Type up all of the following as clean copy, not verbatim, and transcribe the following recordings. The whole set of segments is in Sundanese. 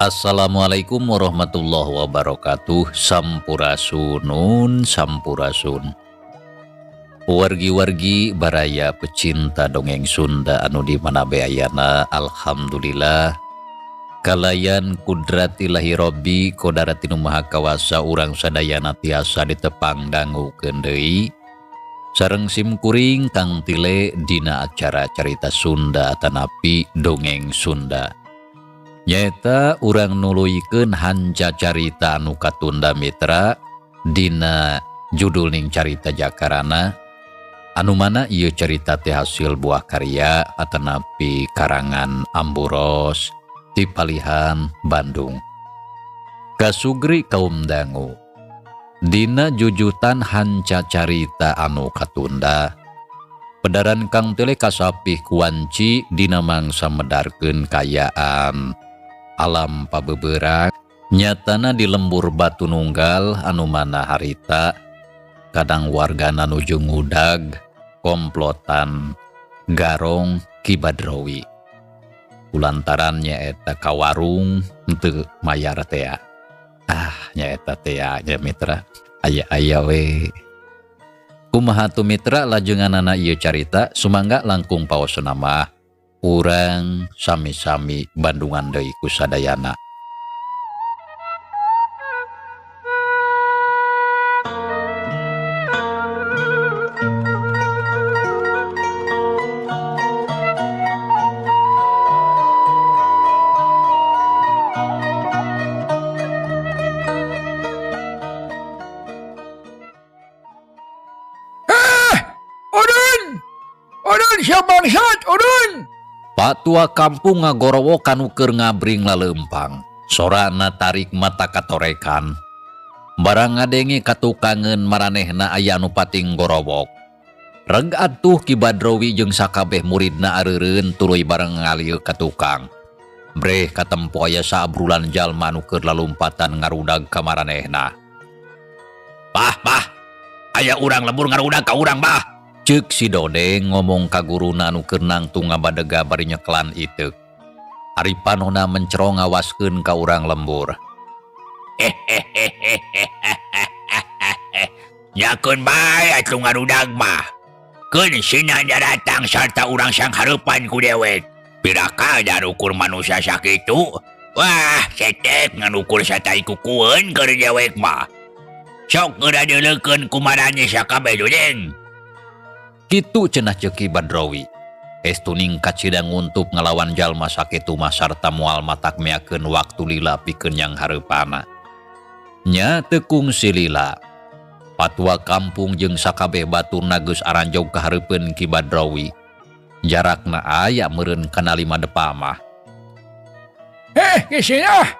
Assalamualaikum warahmatullahi wabarakatuh. Sampurasunun sampurasun. Wargi-wargi baraya pecinta dongeng Sunda anu di mana bae ayana, alhamdulillah kalayan kudrat Ilahi Robbi kodarat nu maha kawasa urang sadayana tiasa ditepang dangukeun deui sareng sim kuring Kang Tile dina acara carita Sunda atanapi dongeng Sunda. Nyaeta urang nuluykeun hanca carita anu katunda, mitra, dina judul ning Carita Jakarana, anu mana ieu carita teh hasil buah karya atanapi karangan Amburos ti palihan Bandung. Kasugri kaum dangu, dina jujutan hanca carita anu katunda, pedaran Kang Tile kasapih kuanci dina mangsa medarkeun kayaan alam pabeberang, nyatana di lembur Batu Nunggal, anu mana harita kadang wargana nuju ngudag komplotan garong Ki Badrowi kulantaran nyaeta ka warung henteu mayar tea. Ah, nyaeta tea nya, mitra, aya-aya we. Kumaha tuh, mitra, lajenganana ieu carita? Sumangga langkung paosna mah urang sami-sami bandungan deui ku sadayana. Udun! Udun sia bangsat, udun! Patua kampung ngagorowo kanu keur ngabring laleumpang. Sorana tarik mata katorekan. Barang ngadenge katukangeun maranehna aya anu pating gorowok. Reg atuh Ki Badrowi jeung sakabeh muridna areureun tuluy bareng ngalieu ka tukang. Breh katempo aya saabrulan jalma anu keur lalumpatan ngarudag ka maranehna. "Bah, bah, aya urang lembur ngarudag ka urang, bah!" Ceuk si Dodeng ngomong ka guruna anu keur nangtung ngabadega bari nyeklan iteuk. Ari panona mencerong ngawaskeun ka urang lembur. Nyakeun bae atuh ngarudag mah. Keun sina datang sarta urang sanghareupan ku dewek. Piraka ukur manusia sakitu? Wah, cetek ngan ukur satai kukueun keur dewek mah. Sok geura deuleukeun ku maraneh sakabeh, Dodeng. Kitu cenah ceuk Ki Badrowi. Estu ningkat sida nguntup ngalawan jalma sakitu mah sarta moal matak meakeun waktu lila pikeun yang hareupana. Nya teu kungsi lila. Patua kampung jeung sakabeh baturna geus aranjog ka hareupeun Ki Badrowi. Jarakna aya meureun kana 5 depa mah. Eh, geus ah.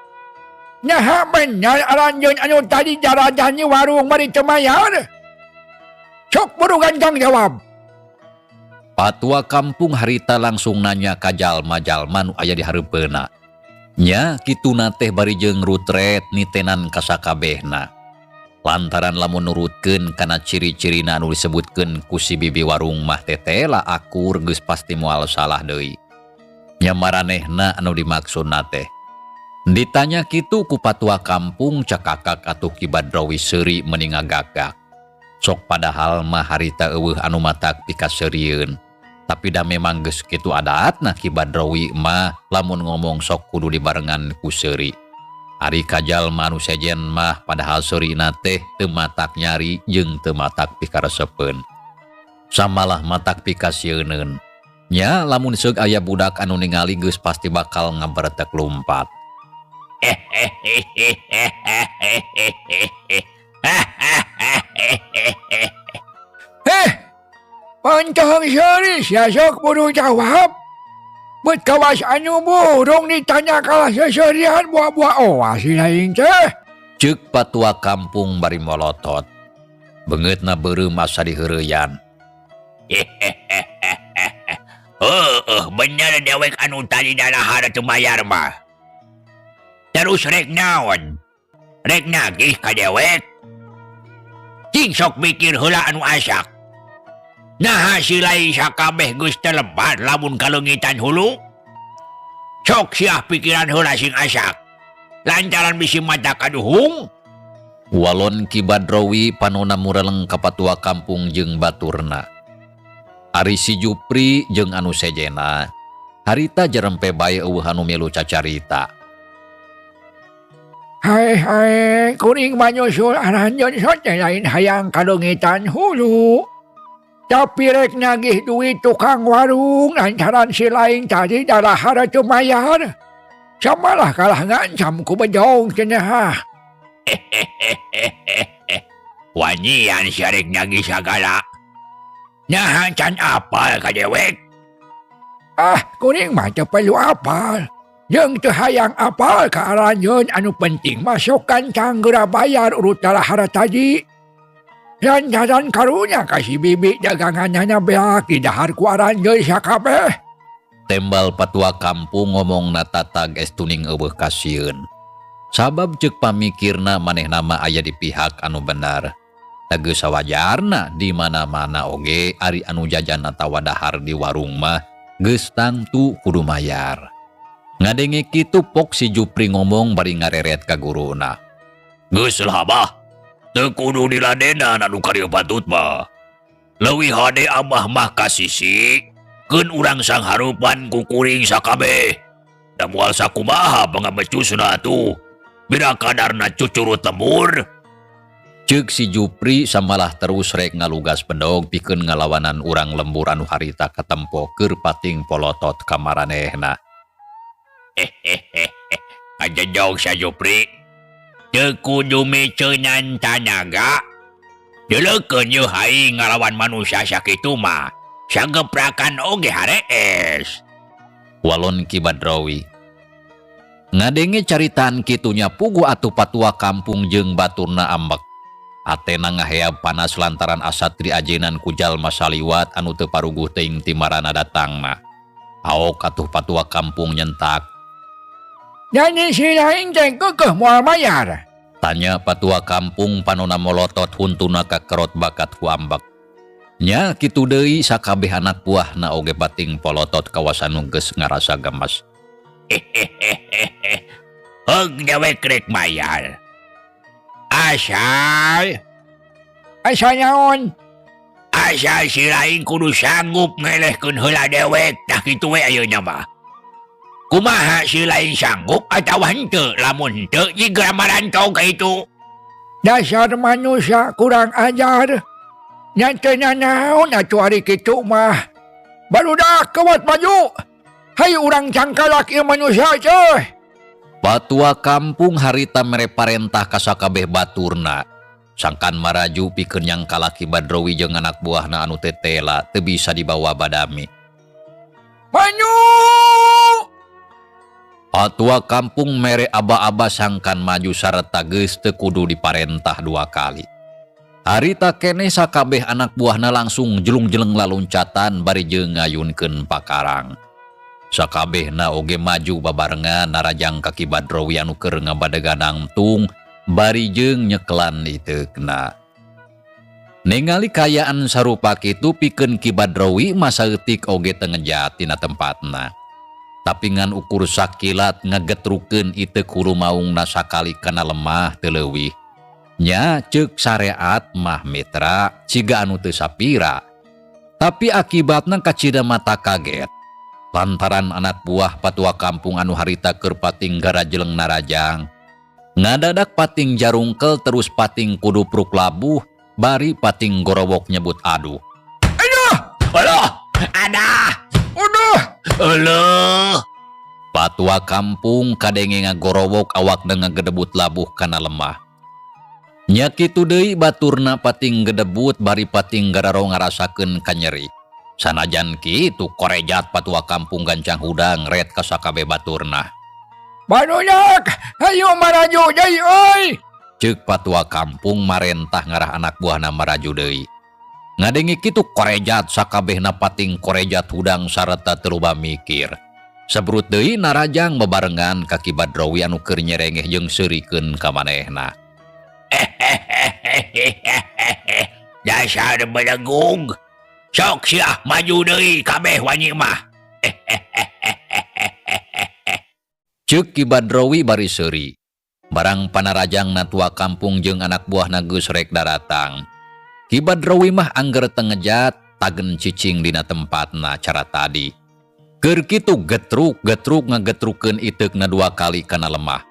Naha bener aranjeun anu tadi jarajahnya warung bari teu mayar? Sok buru gantang jawab. Patua kampung harita langsung nanya ka jalma-jalma nu aya di hareupeunna. Nya kituna teh bari jeung rutret nitenan ka sakabehna. Lantaran lamun nurutkeun kana ciri-cirina anu disebutkeun ku si bibi warung mah tetela akur geus pasti moal salah deui. Nya maranehna anu dimaksudna teh. Ditanya kitu ku patua kampung, cakakak atuh Ki Badrowi seuri meni ngagagak. Sok padahal mah harita euweuh anu matak pikaseurieun. Tapi da memang geus kitu adatna Ki Badrowi mah, lamun ngomong sok kudu dibarengan ku seuri. Ari ka jalma anu sejen mah padahal seurina teh teu matak nyari jeung teu matak pikaresepeun. Samalah matak pikasieuneun. Nya lamun seug aya budak anu ningali geus pasti bakal ngaberetek lumpat. Eh, pantang seuri sia, sok buru jawab. Bet kawas anu burung ditanya kalah seserian buah-buah oas si lain teh. Ceuk patua kampung bari molotot. Beungeutna beureum asa diheureuyaan. Heueuh, bener dewek anu tadi dalahar teu bayar mah. Terus rek naon? Rek nagih ka dewek? Cing sok mikir heula anu asak. Naha silai sakabeh geus telebat lamun kaleungitan hulu? Sok siah pikiran heula sing asak. Lantaran bisi mata kaduhung. Walon Ki Badrowi panona mureleng ka patua kampung jeung baturna. Ari si Jupri jeung anu sejena harita jerempe bae euweuh anu milu cacarita. Hai hai, kuring manyusul aranjeun sote lain hayang kaleungitan hulu. Tapi rek nagih duit tukang warung lantaran si lain tadi darahar teu mayar. Samalah kalah ngancam ku bedong cenah. Wanian sia rek nagih sagala. Naha can apal ka dewek? Ah, kuring mah teu perlu apal. Jeung teu hayang apal ka aranjeun, anu penting mah sok gancang geura bayar urut darahar tadi. Lantaran karunya ka si bibi daganganana beak didahar ku aranjeun sakabeh. Tembal patua kampung ngomongna tatag estuning euweuh kasieun. Sabab ceuk pamikirna manehna mah aya di pihak anu bener. Tegeus sawajarna di mana-mana oge ari anu jajan atawa dahar di warung mah geus tangtu kudu mayar. Ngadenge kitu pok si Jupri ngomong bari ngareret ka guruna. Geus lah Abah, teu kudu diladenan anu karieu patut mah. Leuwih hade Abah mah kasisi, keun urang sangharupan ku kuring sakabeh. Da moal sakumaha pangabecusna atuh. Bira kadarna cucurut lembur. Ceuk si Jupri samalah terus rek ngalugas bedog pikeun ngalawanan urang lembur anu harita katempo keur pating polotot ka maranehna. Ngajejog sia Jupri. Teu kudu miceunan tanaga. Deuleukeun yeuh aing ngalawan manusia sakitu mah. Sageprakan oge harees. Walon Ki Badrowi. Ngadenge caritaan kitunya puguh atuh patua kampung jeung baturna ambek. Atena ngaheab panas lantaran asa triajenan ku jalma saliwat anu teu paruguh teuing ti marana datangna. Aok atuh patua kampung nyentak. Nyanyi si lain teh keukeuh moal mayar. Tanya patua kampung panona molotot huntuna kakerot bakat ku ambek. Nya kitu deui sakabeh anak buahna oge pating polotot kawasan nu geus ngarasa gemes. Heug dewek rek mayar. Asal Asal naon? Asal si lain kudu sanggup ngelehkeun heula dewek, tah kitu we ayeuna mah. Kumaha si lain sanggup atawa henteu? Lamun henteu jiga marantau ka itu. Dasar manusia kurang ajar. Nya teu nanaon atuh ari kitu mah. Barudak kewat maju. Hayu urang cangkalak ieu manusia teh. Patua kampung harita mere parentah ka sakabeh baturna. Sangkan maraju pikeun nyangkalak Ki Badrowi jeung anak buahna anu teu tela teu bisa dibawa badami. Maju! Patua kampung mere aba-aba sangkan maju sarta geus teu kudu diparentah dua kali. Harita keneh sakabeh anak buahna langsung jelung-jeleng laluncatan bari jeung ngayunkeun pakarang. Sakabehna oge maju babarengan narajang ka Ki Badrowi anu keur ngabadegan nangtung bari jeung nyeklan iteukna. Ningali kayaan sarupa kitu pikeun Ki Badrowi masa eutik oge teu ngejat tina tempatna. Tapi ngan ukur sakilat ngagetrukeun iteuk hulu maungna sakali kana lemah teu leuwih. Nya ceuk sareat mah mitra ciga anu teu sapira. Tapi akibatna kacida mata kaget. Lantaran anak buah patua kampung anu harita keur pating garajeleng narajang. Ngadadak pating jarungkel terus pating kudupruk labuh, bari pating gorowok nyebut aduh. Aduh! Aduh! Adah! Aduh! Aduh! Patua kampung kadenge ngagorowok awakna ngagedebut labuh kana lemah. Nya kitu deui baturna pating gedebut bari pating gararo ngarasakeun kanyeri. Sanajan kitu korejat patua kampung gancang hudang ret ka sakabeh baturna. Barudak, hayu maraju deui euy. Ceuk patua kampung marentah ngarah anak buahna maraju deui. Ngadenge kitu korejat sakabehna pating korejat hudang sarta teu loba mikir. Sebrut deui narajang bebarengan ka Ki Badrowi anu keur nyerengeh jeung seurikeun ka manehna. Dasar belegung. Sok sia maju deui kabeh wani mah. Ceuk Ki Badrowi bari seuri. Barang panarajangna tua kampung jeung anak buahna geus rek daratang. Ki Badrawi mah angger teu ngejat tagen cicing dina tempatna cara tadi. Keur kitu getruk-getruk ngagetrukeun iteukna dua kali kana lemah.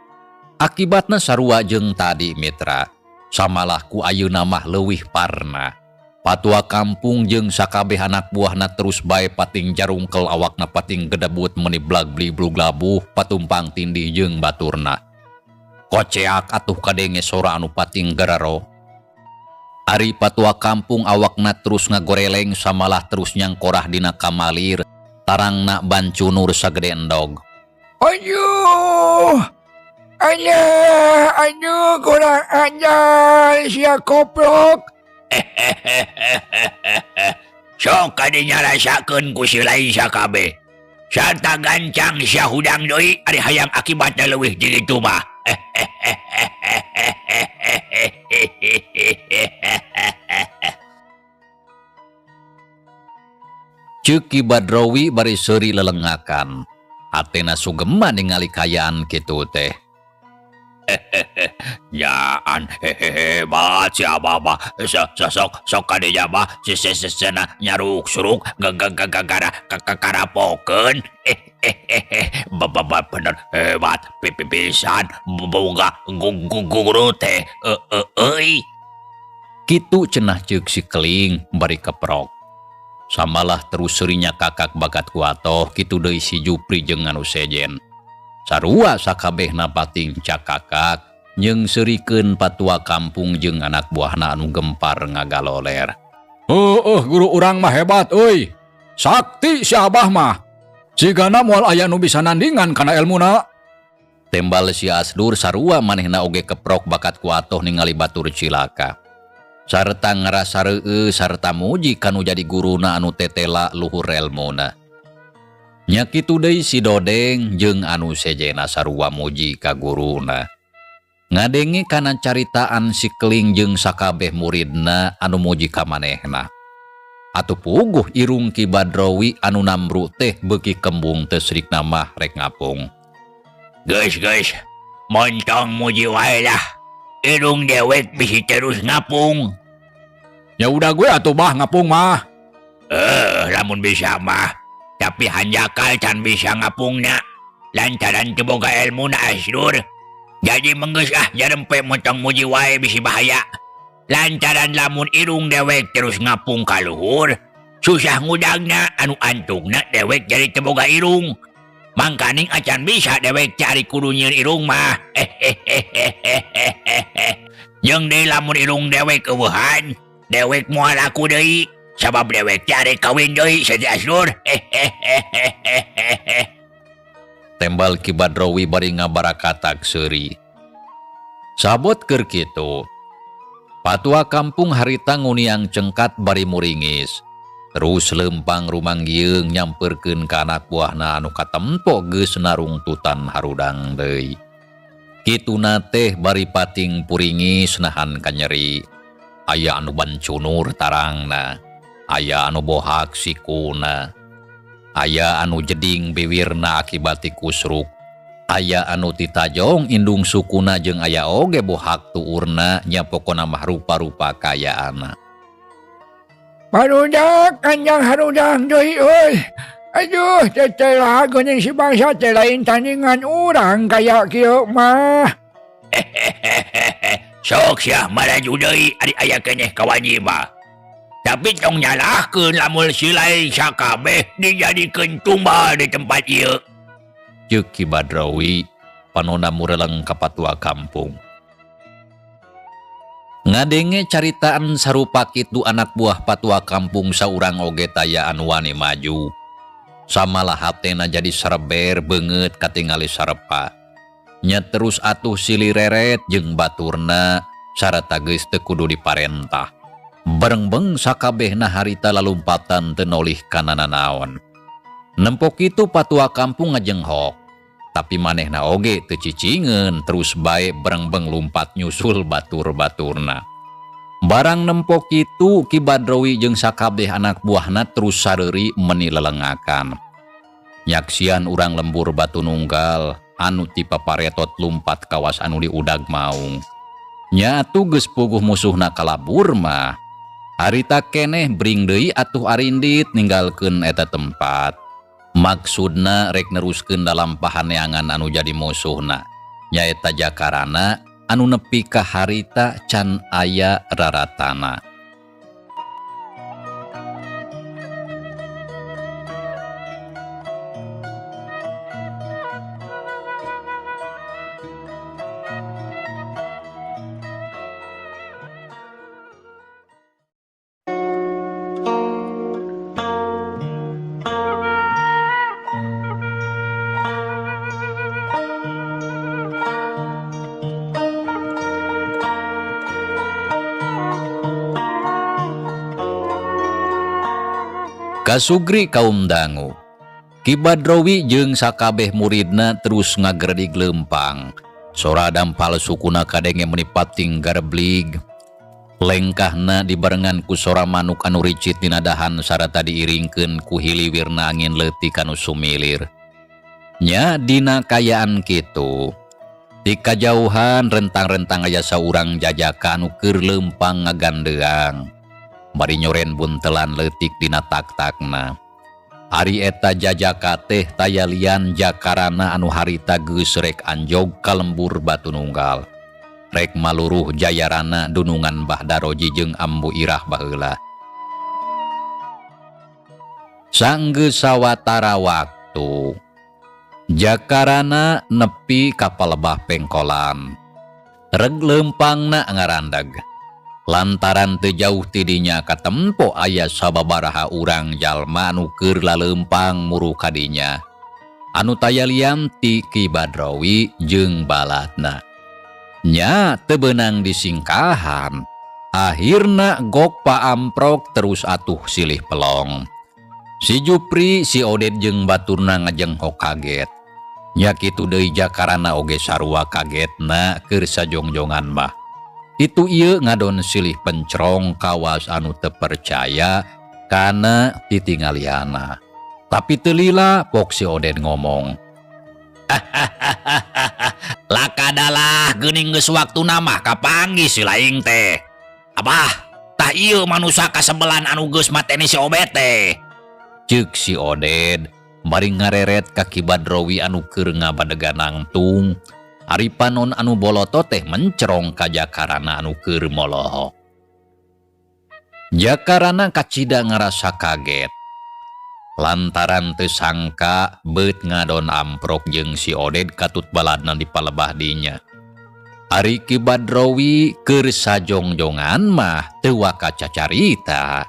Akibatna sarua jeung tadi mitra. Samalah ku ayeuna mah leuwih parna. Patua kampung jeung sakabeh anak buahna terus bae pating jarungkel awakna pating gedebut meuni blag bli blug labuh patumpang tindih jeung baturna. Koceak atuh kadenge sora anu pating gerero. Ari patua kampung awakna terus ngagoreleng samalah terus nyangkorah dina kamalir tarangna bancunur sagede endog. Aduh, alah, aduh, kurang ajar sia koplok. Sok kadinya rasakeun ku si lain sakabeh. Sarta gancang sia hudang deui ari hayang akibatna leuwih ti kitu mah. Ceuk Ki Badrawi bari seuri lelengakan. Hatena sugema ningali kayaan kitu teh. Yaan hebat si abah mah. Sok sok kadinya mah si sesena nyaruk suruk gara karapokeun. Bener hebat pipisan boga guru teh euy. Kitu cenah ceuk si Keling bari keprok. Samalah terus seurinya kakak bakat kuatoh kitu deui si Jupri jeung anu sejen. Sarua sakabehna pating cakakak jeung seurikeun patua kampung jeung anak buahna anu gempar ngagaloler. Heueuh guru urang mah hebat euy. Sakti si abah mah. Sigana moal aya nu bisa nandingan kana elmuna. Tembal si Asdur sarua manehna oge keprok bakat kuatoh ningali batur cilaka. Sarta ngarasa reueuh sarta muji kanu jadi guruna anu tetela luhur elmuna. Nya kitu deui si Dodeng jeung anu sejena sarua muji ka guruna. Ngadenge kana caritaan si Keling jeung sakabeh muridna anu muji ka manehna. Atuh puguh irung Ki Badrawi anu namru teh beuki kembung teu srikna mah rek ngapung. Geus geus, montong muji wae lah. Irung dewek bisi terus ngapung. Ya udah gue atuh bah ngapung mah. Lamun bisa mah. Tapi hanjakal can bisa ngapungna. Lantaran teu boga elmuna Asdur. Jadi menggeus ah jarempe montong muji wae bisi bahaya. Lantaran lamun irung dewek terus ngapung ka luhur, susah ngudangna anu antungna dewek jadi teu boga irung. Mangkaning acan bisa dewek cari kudu nyieun irung mah. Jeung deui lamun irung dewek eueuhan, dewek moal laku deui. Sabab dewek cari kawin deui saja Asdur. Tembal Ki Badrawi bari ngabarakatak seuri. Sabot keur kitu. Patua kampung harita nguniang cengkat bari muringis. Terus lempang rumanggiung nyamperkeun ka anak buahna anu katempo geus narungtutan harudang deui. Kituna teh bari pating puringis nahan kanyeri. Aya anu bancunur tarangna, aya anu bohak sikuna, aya anu jeding biwirna akibat kusruk, aya anu titajong indung sukuna jeung aya oge bohak tuurna nya pokona mah rupa-rupa kayaana. Barudak kanjang harudang deui euy. Aduh, teteh geuning si bangsa teh lain tandingan urang kaya kieu mah. Sok sia maraju deui ari aya keneh kawanyi mah. Tapi tong nyalahkeun lamun si lain sakabeh dijadikeun tumbal di tempat ieu. Ceuk Ki Badrawi panona mureleng ka patua kampung. Ngadenge caritaan sarupa kitu anak buah patua kampung saurang oge taya anu wani maju. Samalah hatena jadi sareber beungeut katingali sarepa. Nya terus atuh silih reret jeung baturna sarata geus teu kudu diparentah. Barengbeng sakabehna harita lalumpatan teu nolih kana nanaon. Nempok kitu patua kampung ngajenghok. Tapi manehna oge teu cicingeun terus bae barengbeng lumpat nyusul batur-baturna. Barang nempok kitu Ki Badrawi jeung sakabeh anak buahna terus sareuri meni lelengakan. Nyaksian urang lembur Batu Nunggal anu ti paparetot lumpat kawas anu diudag maung. Nya atuh geus puguh musuhna kalabur mah. Harita keneh bring deui atuh arindit ninggalkeun eta tempat. Maksudna rek neruskeun lalampahan neangan anu jadi musuhna. Nyaeta Jakarana anu nepi ka harita can aya raratana. Kasugri kaum dangu. Ki Badrowi jeung sakabeh muridna terus ngagredig lempang. Sora dampal sukuna kadenge meni pating gareblig. Lengkahna dibarengan ku sora manuk anu ricit dina dahan sarata diiringkeun ku hiliwirna angin leutik anu sumilir. Nya dina kayaan kitu. Di kajauhan rentang-rentang aya saurang jajaka anu keur lempang ngagandeang. Bari nyoren buntelan leutik dina tak-takna. Ari eta jajaka teh taya lian Jakarana anu harita geus rek anjog ka lembur Batu Nunggal. Rek maluruh jayarana dunungan Bah Daroji jeung Ambu Irah baheula. Sanggeus sawatara waktu, Jakarana nepi ka palebah pengkolan. Reg lempangna ngarandag. Lantaran teu jauh tidinya katempo aya sababaraha urang jalma anu keur lalempang muru kadinya. Anu taya lian ti Ki Badrowi jeung balatna. Nya teu beunang disingkahan. Akhirna gok paamprok terus atuh silih pelong. Si Jupri, si Oded jeung baturna ngajenghok kaget. Nya kitu deui Jakarana oge sarua kagetna keur sajongjongan mah. Itu ieu ngadon silih pencrong kawas anu teu percaya kana titinggaliana. Tapi teu lila pok si Oded ngomong. Lakadalah geuning geus waktuna mah kapanggih si laing teh. Abah, tah ieu manusa kasebelan anu geus mateni si Obet teh. Ceuk si Oded bari ngareret ka Ki Badrowi anu keur ngabadegan nangtung. Ari panon anu boloto teh mencerong ka Jakarana anu keur molohok. Jakarana kacida ngarasa kaget. Lantaran teu sangka beut ngadon amprok jeung si Oded katut baladna di palebah dinya. Ari Ki Badrowi keur sajongjongan mah teu waka cacarita.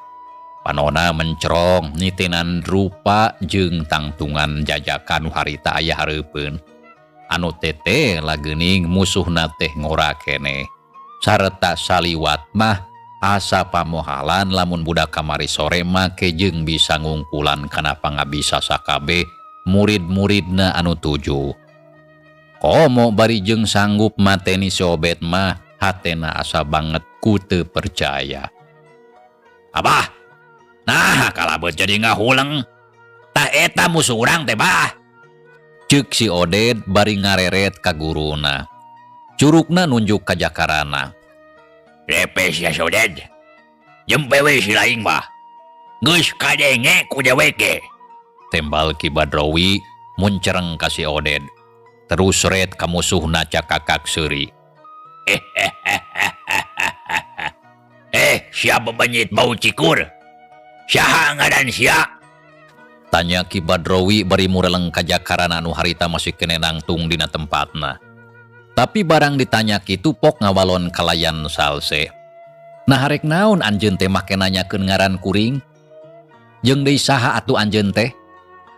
Panona mencerong nitenan rupa jeung tangtungan jajakan nu harita aya hareupeun. Anu tete lageuning musuhna teh ngora keneh. Sarta saliwat mah asa pamohalan lamun budak kamari sore mah kejeung bisa ngungkulan kana pangabisa sakabeh murid-muridna anu tujuh. Komo bari jeung sanggup mateni si Obet mah hatena asa banget ku teu percaya. Abah, nah kalabet jadi ngahuleng. Tah eta musuh urang teh bah. Ceuk si Oded bari ngareret ka guruna. Curugna nunjuk ka Jakarana. Repes ya si Oded. Jempe we si laing mah. Geus kadenge ku dewek ge. Tembal Ki Badrowi muncereng ka si Oded. Terus ret ka musuhna cakakak seuri. Sia bebenyit bau cikur. Saha ngaran sia? Tanya Ki Badrowi bari mureleng ka Jakarana anu harita masih kene nangtung dina tempatna. Tapi barang ditanya kitu pok ngawalon kalayan salse. Nah harek naon anjeun teh make nanyakeun ngaran kuring? Jeung deui saha atuh anjeun teh?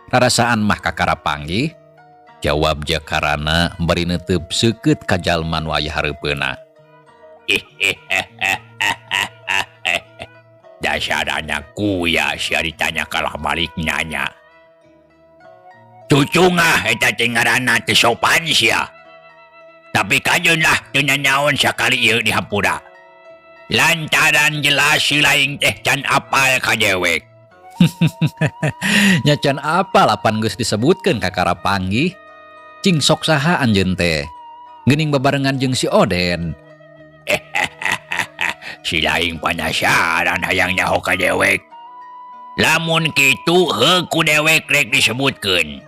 Rarasaan mah kakara panggih. Jawab Jakarana bari neuteup seukeut ka jalma nu aya hareupeunna. Dasarana kuya sia ditanya kalah balik nanya. Cucungah eta teh ngaranna teu sopan sia. Tapi kajeun lah teu nanaon sakali ieu dihampura. Lantaran jelas si laing teh can apal ka dewek. Nya can apal apan geus disebutkeun kakara panggih. Cing sok saha anjeun teh? Geuning babarengan jeung si Oden. Si laing panasaran hayang nyaho ka dewek. Lamun kitu heuh ku dewek rek disebutkeun.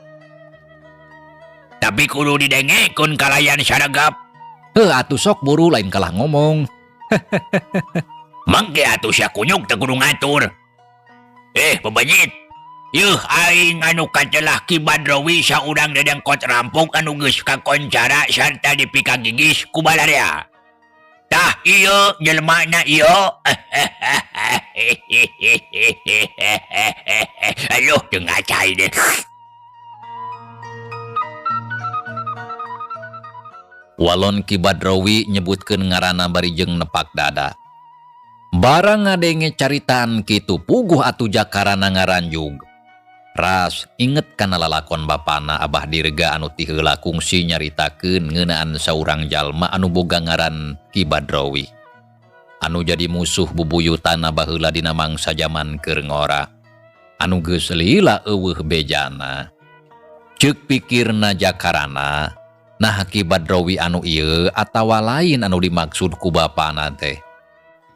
Tapi kudu didengekeun kalayan saregap. Heuh atuh sok buru lain kalah ngomong. Mangke atuh sia kunyuk teu kudu ngatur. Eh bebenyit. Yuh aing anu katelah Ki Badrowi saurang dedengkot rampok anu geus kakoncara sarta dipikagigis ku balarea. Tah ieu jelema na ieu. Aduh teu ngacai deh. Walon Ki Badrowi nyebutkeun ngaranna bari jeung nepak dada. Barang ngadenge caritaan kitu puguh atuh jakarana ngaranjug. Ras inget kana lalakon bapana Abah Dirga anu ti heula kungsi nyaritakeun ngeunaan saurang jalma anu boga ngaran Ki Badrowi. Anu jadi musuh bubuyutana baheula dina mangsa jaman keur ngora. Anu geus lila eueuh bejana. Ceuk pikirna jakarana, nah Ki Badrowi anu ieu atawa lain anu dimaksud ku bapana teh.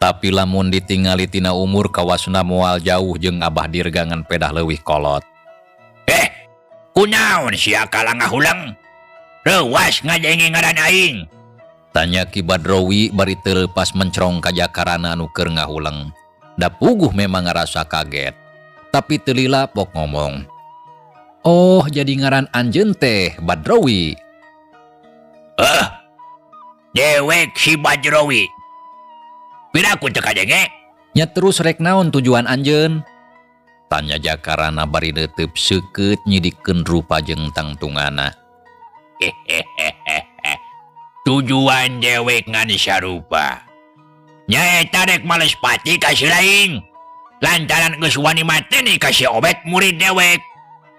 Tapi lamun ditingali tina umur kawasna moal jauh jeung Abah Dirga ngan pedah leuwih kolot. Kunaon sia kalah ngahuleng? Reuwas ngadenge ngaran aing. Tanya Ki Badrowi bari teu leupas mencrong ka jakarana anu keur ngahuleng. Da puguh memang ngarasa kaget. Tapi teu lila pok ngomong. Oh, jadi ngaran anjeun teh Badrowi. Dewek si Badrowi. Piraku teu kadenge? Nya terus rek naon tujuan anjeun? Tanya jakarana bari neuteub seukeut nyidikeun rupa jeung tangtungana. Tujuan dewek ngan sarupa. Nyaeta rek males pati ka si laing. Lantaran geus wani mateni ka si Obet murid dewek.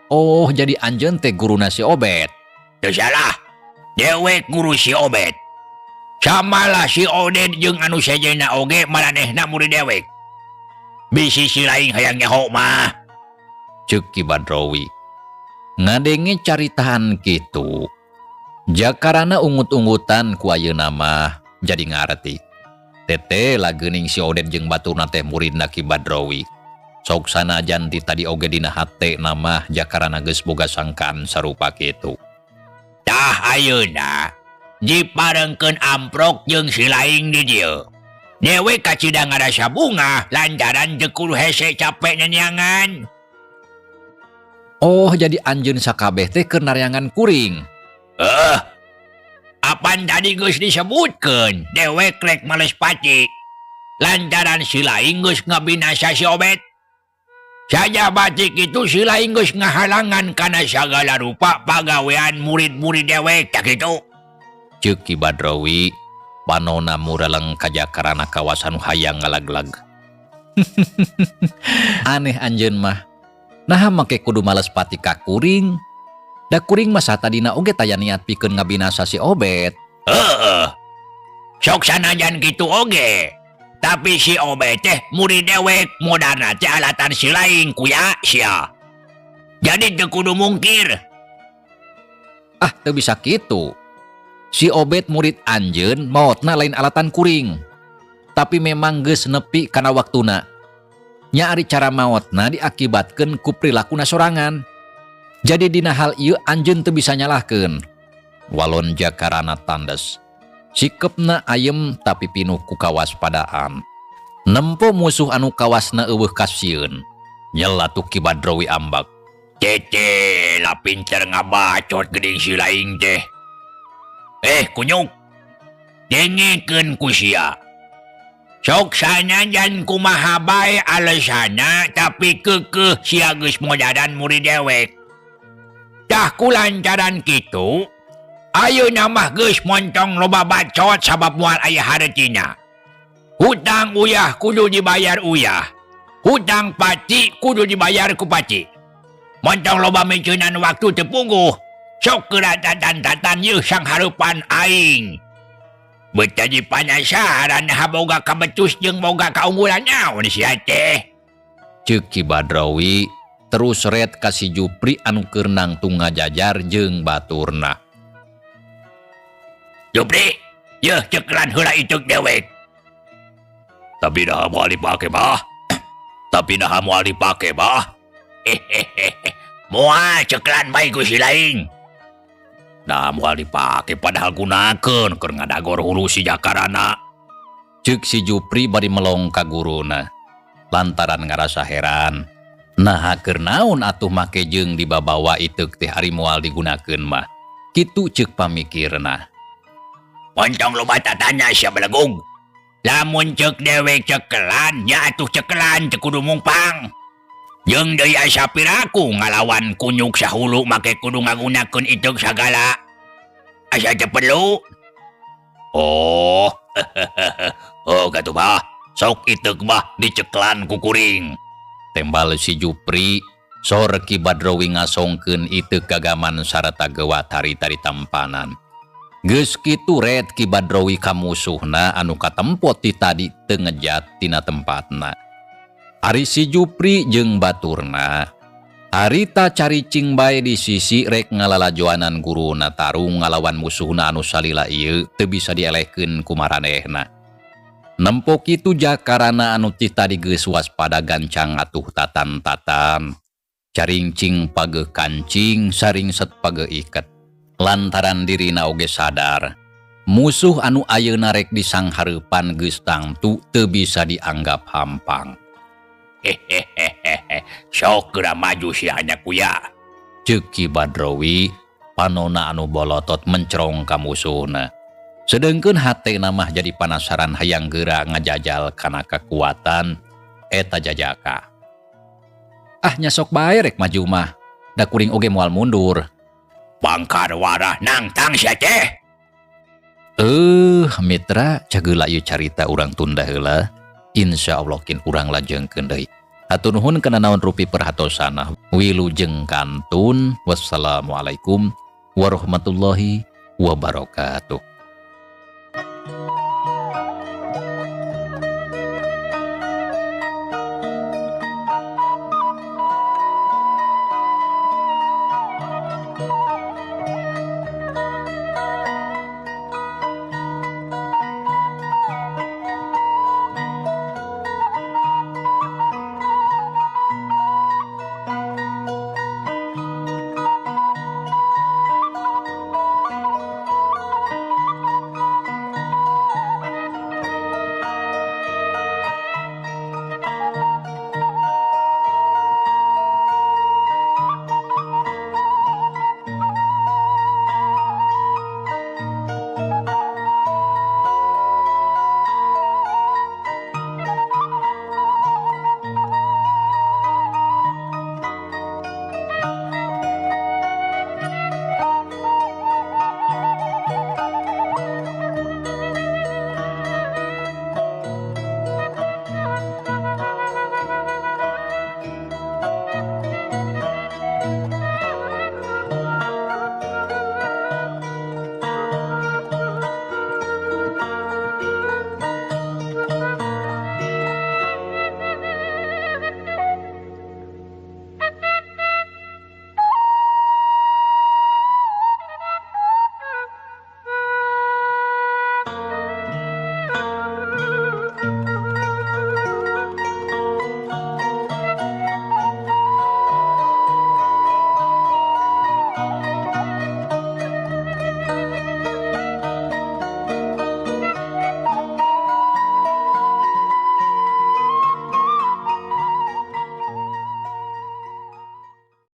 Oh, jadi anjeun teh guruna si Obet. Teu salah. Dewek guru si Obet. Samalah si Oded jeung anu sejenna oge maranehna murid dewek. Bisi si laing hayang nyaho mah. Ceuk Ki Badrowi. Ngadenge caritaan kitu. Jakarana ungut-ungutan ku ayeuna mah jadi ngarti. Tete lageuning si Oded jeung baturna teh muridna Ki Badrowi. Sok sanajan ti tadi oge dina hate nama jakarana geus boga sangkaan sarupa kitu. Tah ayeuna diparengkeun amprok jeung si laing di dieu. Dewek kacida ngarasa bungah lantaran teu kudu hese capek nyanyangan. Oh, jadi anjeun sakabeh teh keur naryangan kuring. Apan tadi geus disebutkeun dewek rek males pati. Lantaran si laing geus ngabinasa si Obet. Saja batik itu si laing geus ngahalangan kana sagala rupa pagawean murid-murid dewek tak kitu. Ceuk Ki Badrowi panona mureleng ka jakarana kawasan hayang ngalaglag. Aneh anjeun mah. Naha make kudu males pati ka kuring? Da kuring mah satadina oge taya niat pikeun ngabinasa si Obet. Heeh. Sok sanajan kitu oge. Tapi si Obet teh murid dewek modalna teh alatan si laing kuya sia. Jadi teu kudu mungkir. Ah, teu bisa kitu. Si Obet murid anjeun maotna lain alatan kuring. Tapi memang geus nepi kana waktuna. Nya ari cara maotna diakibatkeun ku prilakuna sorangan. Jadi dina hal ieu anjeun teu bisa nyalahkeun. Walon jakarana tandes. Sikepna ayem tapi pinuh ku kawaspadaan. Nempo musuh anu kawasna eueuh kasieun. Nyela tuh Ki Badrowi ambak. Tete lah pinter ngabacot geuning si laing teh. Kunyuk. Dengekeun ku sia. Sok sanajan kumaha bae alesana tapi keukeuh sia geus modadan murid dewek. Tah ku lantaran kitu, ayeuna mah geus montong loba bacot sabab moal aya hareutina. Hutang uyah kudu dibayar uyah. Hutang pati kudu dibayar ku pati. Montong loba miceunan waktu teu pungguh. Sok geura tatan-tatan yeuh sanghareupan aing. Beuta di panasaran haboga kabetus jeung boga kaunggulan naon sia teh. Ceuk Ki Badrowi terus ret ka si Jupri anu keur nangtung ngajajar jeung baturna. Jupri, yeuh cekelan heula iteuk dewek. Tapi dah moal dipake, Bah. Tapi dah moal dipake, Bah. Moal, cekelan bae ku si laing. Nah, moal dipake padahal gunakeun keur ngadagor hulu si Jakarana. Ceuk si Jupri bari melong ka guruna. Lantaran ngarasa heran. Nah, keur naon atuh make jeung dibabawa iteuk teh ari moal digunakeun mah. Kitu ceuk pamikirna. Montong loba tatanya sia belegug. Lamun ceuk dewek cekelan, nya atuh cekelan, teu kudu mungpang. Jeung deui asa piraku ngalawan kunyuk sahulu make kudu ngagunakeun iteuk sagala. Asa teu perlu. Oh, oh katuh Bah, sok iteuk mah diceklan ku kuring. Tembal si Jupri, sor Ki Badrowi ngasongkeun iteuk gagaman sarata gewat harita ditampanan. Geus kitu red Ki Badrowi ka musuhna anu katempo ti tadi teu ngejat tina tempatna. Ari si Jupri jeung baturna harita caricing bae di sisi rek ngalalajoanan guruna tarung ngalawan musuhna anu salila ieu teu bisa dielehkeun ku maranehna. Nempo kitu Jakarana anu ti tadi geus waspada gancang atuh tatan-tatan. Caringcing pageuh kancing, saringset pageuh iket. Lantaran dirina oge sadar, musuh anu ayeuna rek disanghareupan geus tangtu teu bisa dianggap hampang. Hehehehe, sok geura maju sia nya kuya. Ceuk Ki Badrowi, panona anu bolotot mencerong ka musuhna. Sedengkeun hatena mah jadi panasaran hayang geura ngajajal kana kekuatan eta jajaka. Ah, nya sok bae rek maju mah, da kuring oge moal mundur. Bangkar warah nangtang sia teh. Mitra, cageula ieu carita urang tunda heula. Insya Allah kin urang lajengkeun deui. Hatur nuhun kana naon rupi perhatosana. Wilujeng kantun. Wassalamualaikum warahmatullahi wabarakatuh.